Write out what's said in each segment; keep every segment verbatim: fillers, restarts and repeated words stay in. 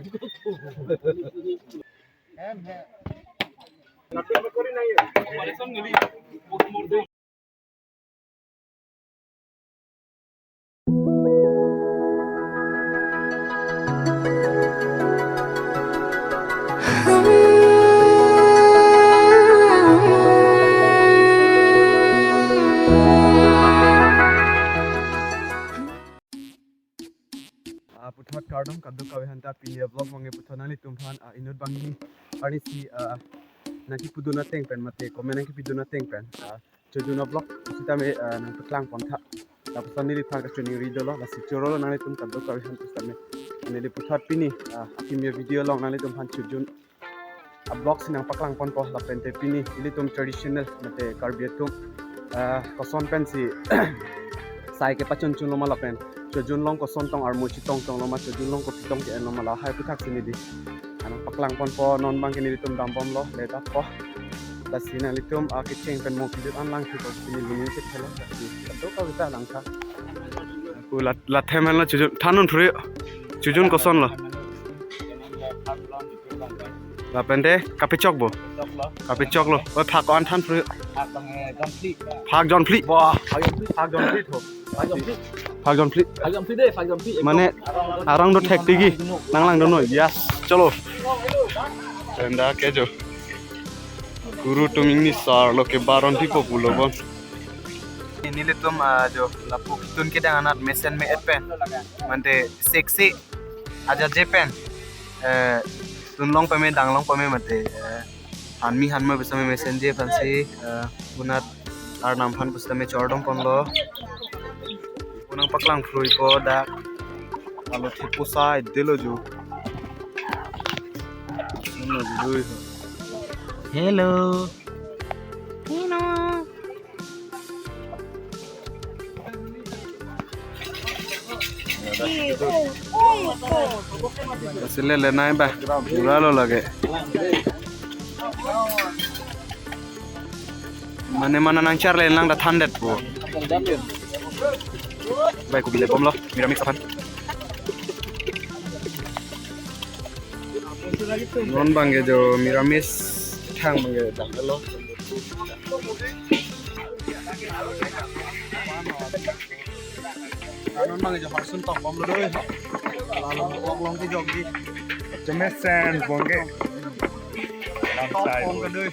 Ah, puthot kardom kadokave aphanta pini a-vlog abangke puthot nanglitum aphan, ah, inut bangni arnisi, ah, nangkepudun ateng pen mate comment nangkepidun ateng pen, ah, chojun a-vlog sitame, ah, nangpaklang pontha. Lapuson neliphan kachoningri dolo, lasi chorolo nanglitum kadokave aphan pusitame. Neli puthot pini, ah, akimi a-video along nanglitum aphan chojun a-vlog si nangpaklang ponpo lapen te pini ilitum traditional mate Karbi atum, ah, koson pensi sai kepachun chunlo ma lapen chojun along koson tong armu chetong tonglo ma, chojun along kopi tong ke-enlo ma, lahai aputhaksi neli nangpaklang ponpo. Non abangke nelitum dambomlo, le dappo. Lasi nanglitum, ah, kecheng pen mo kejut an langthupo si neli ning kethelo, lasi kadokave ta langtha. Pu lat, lat hem henlo chojun. Than-un phuri. Chojun kosonlo? Lapen te kapechokpo? Kapechoklo. Oi, phak ko-an than phuri? Phak jonphli. Wah, phak jonphli. Phak jonphli tho. Phak jonphli. Phak jonphli. Phak jonphli dei, phak jonphli. Mane arong do thektiki. Nanglang do noi. Yes, cholo. Enda ke jo. Guru tum ingni sar lo ke baron pipo pulo bon. Nelitum, ah, jo lapu ketun kedang anat mesen me-et pen mate seksi aja je pen, eh, tunlong pame danglong pame mate, eh, hanmi hanmo bisa me mesen je aphansi, eh, unat arnam aphan pusitame chordom ponlo. Unang paklang phruipo dak. Alo thepo sai delo jo. Hello. Hello. Hello. Sile le nai ba, pura lo lake. Mane mana nangcharle lang da thandetpo. Bai kopi le bomlo, Miramax aphan. Non abangke jo Miramax thang abangke damlo. Non abangke jo harsun tok bomlo doi. Lalu long long kejok di. Jemesen abangke. Tok bomlo doi.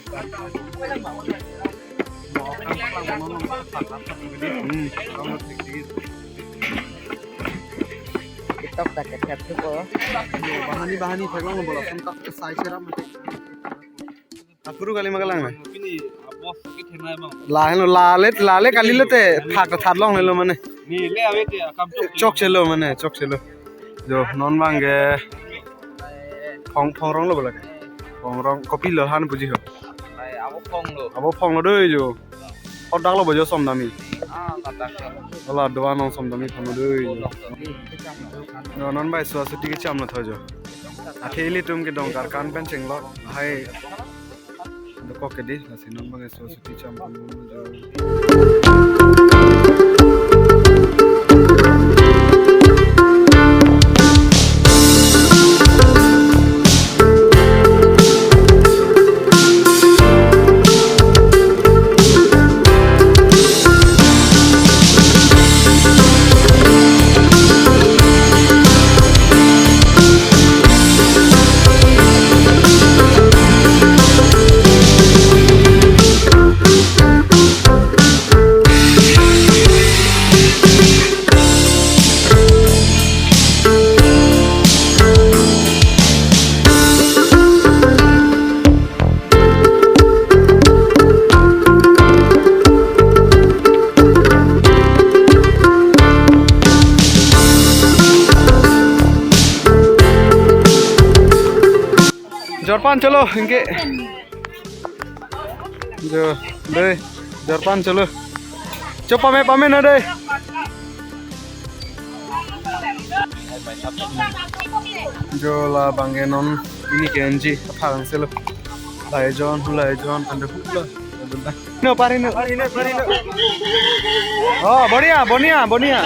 Hmm. TikTok ta kethek thupo. Bahani bahani theklong bola, lason ta sai seram. Apuru kali ma kelang na? Pini abos ke thenai bang. Lahelo, lale, lale kalilote thak thak longlelo mane. Ni le ave te akam chok. Chokchelo mane, chokchelo. Jo, non abangke phong, phong ronglo bola ke. Phong rong, kopilo han puji ho. Nai, abo phonglo. Abo phonglo doi jo. Hodak lo bojo somdami. Ah, katak. Hala doan along somdami phonglo doi jo. Jo, non bai suasuti kechamlo tho jo. Athe ilitum ke Dongkarkan pen chenglo. Hai. Dokok ke di, lasi non abangke suasuti cham ponlo jo. Jorpan cholo, anke. Jo, dei, jorpan cholo. Cho pame pame na dei. Jo labangke non pini ke enji aphang selo. Lai jon, lai jon, anda hula. No, pari no. Pari no, pari no. Oh, बढ़िया, बढ़िया, बढ़िया.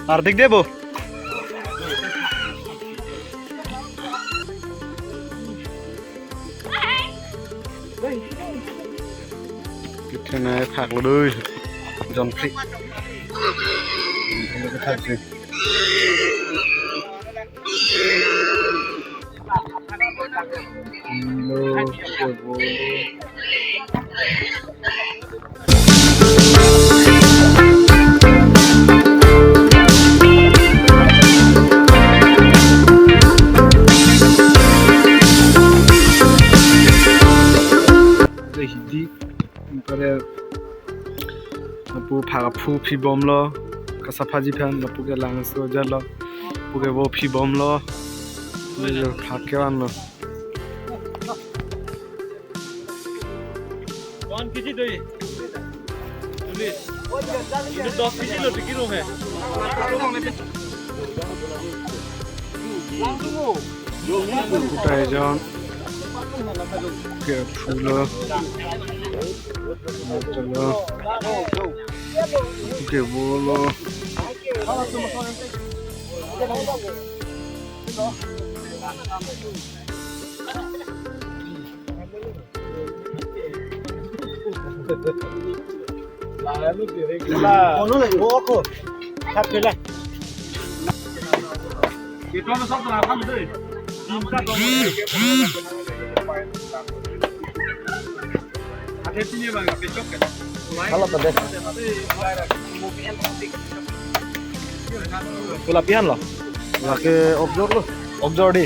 Hardik Debo. Kithena phak lo dui. John Free. Hello, hello. Hindi, pare lapu phak aphu phibomlo, kasaphaji aphan lapu ke langso jalo, lapu ke vo phibomlo, yo phak kevanlo. One K G doi. Cholish. Inut dos K G lo, tiki room hai. Kutai jon. Ke phulo. Chalo. Ke bolo. Kalau pedes. Pula pihan lo? Lake okjor lo. Okjor di.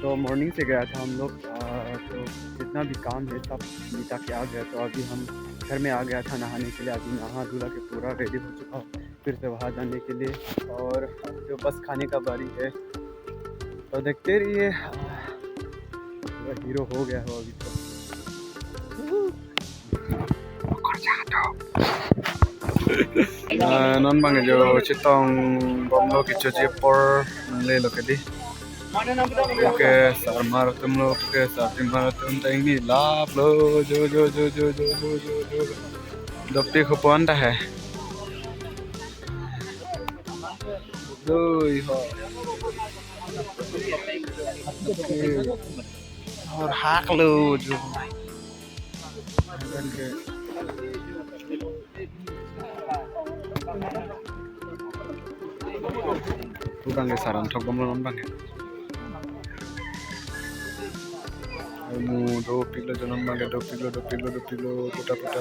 तो मॉर्निंग से गया था हम लोग, अ, तो जितना भी काम है सब निपटा के आ गया। तो अभी हम घर में आ गया था नहाने के लिए। अभी नहा धुला के पूरा रेडी हो चुका हूँ फिर से वहाँ जाने के लिए। और जो बस खाने का बारी है, तो देखते रहिए। पूरा हीरो हो गया हो अभी तो। Ah, non bang jo chetong bomlo, kechoji apor nanglelo kedi. Oke, sarmar atumlo, oke, sarmar atum ta ingni laplo, jo, jo, jo. Dopik hupon ta hai. Doi ho. Hor hak lo jo. Pu bang ke saran thok bomlo non bang ke. Mu dopiklo jo non bang ke, dopiklo, dopiklo, dopiklo, puta puta.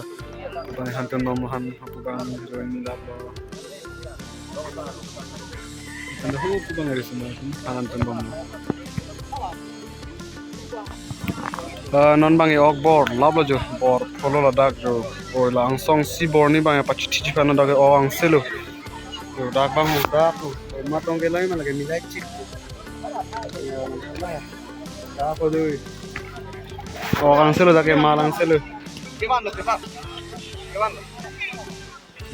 Pu bang hantun bom han, pu bang join laplo. Anda hu pu bang ari semua, han hantun bom. Ah, non bang ke ok bor laplo jo, bor pholo ladak jo. Oi, la angsong si bor ni bang ke pachithi ji pano dak ke ok angse lo. Jo, dak bang ho dak lo. Oi, matong ke lai ma lake milai chik. Dak ho doi. Ok angse lo dak ke, mal angse lo.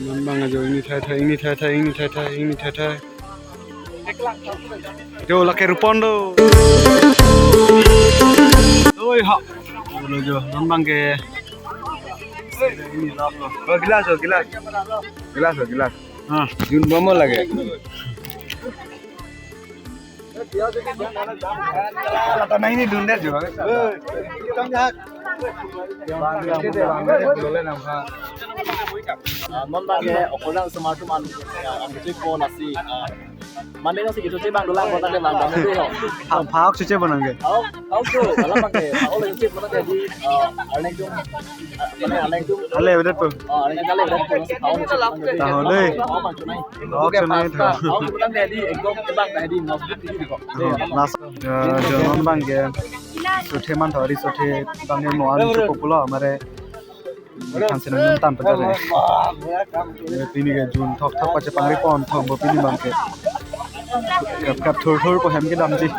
Non bang ajo ingni thai thai, ingni thai thai, ingni thai thai, ingni thai thai. Jo, lake rupon do. Oi ha. Lo jo, non bang ke. Ingni laplo. Oh, gilas, oh, gilas. Gilas, oh, gilas. Ha, jun bomlo lake. Lata nai ni dun der jo. Ah, non bang ke okolang semar tu man, ah, ang kecil ko nasi, ah, mane nasi gitu sih bang dolang kota ke bang bang itu yo. Phak phak si che bonang ke. Au, au tu, alam bang ke, au lagi cip mana jadi, ah, alang tu, ah, mana alang tu, Ale, betul tuh. Ah, alang kali udah tu nasi kau nasi kau nasi. Tahu deh. Kau bang cunai. Kau cunai tuh. Kau kita jadi, ekdom bang jadi, nasi gitu kok. Last, eh, jo non bang ke. Sothe man thori sothe bang ke mo an chuko pulo mare. Kan sina nun tan pada re. Eh, pini ke jun thok thok pache pangri pon thok bo pini bang ke. Kap kap thur thur po hem ke damji.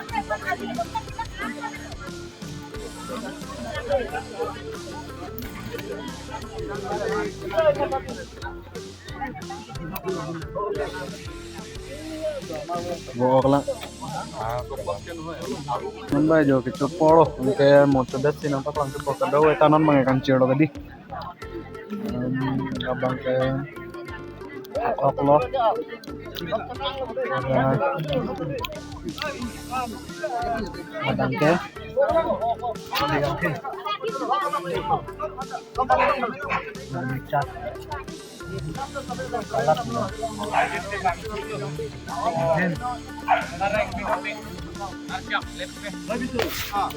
Bo ok lang. Non bang jo ke chopor ke mo chodet sinang paklang chopor kado eta non bang kan chirlo kadi. Em, abang ke ok lo. Abang ke. Chat.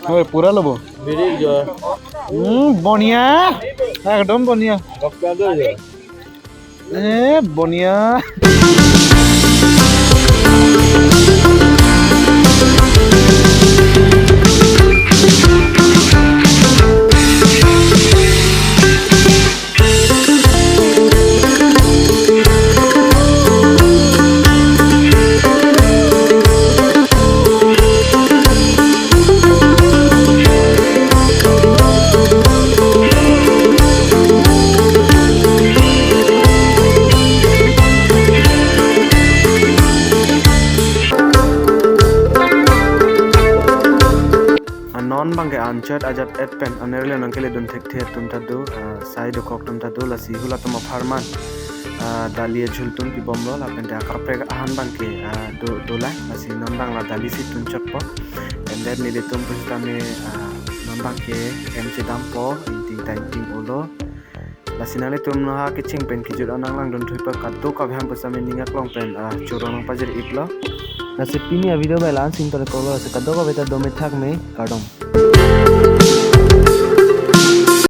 Oi, pura lobo. Very good. Hmm, bonia. Ekdom bonia. Doctor do je. Eh, bonia. Ah, non bang ke anchot ajat et pen anerle nang kele dun thekthe atum ta do, ah, sai dokok atum ta do, lasi hulatum apharman, ah, dali ajul tun pibomlo, lapen ta kaprek ahan bang ke, ah, do, dolang, lasi non bang la dali si tunchotpo. And then nelitum pusitame, ah, non bang ke hem chedampo, ingting ta ingting olo. Lasi nanglitum noha kecheng pen kejut anang langdun thuipa kadokave ham pusitame ning aklong pen, ah, choro nang pajir-iklo. Lasi pini avideo bai la-an si ingtoi-iklo, lasi kadokave ta dome thakme, kardom.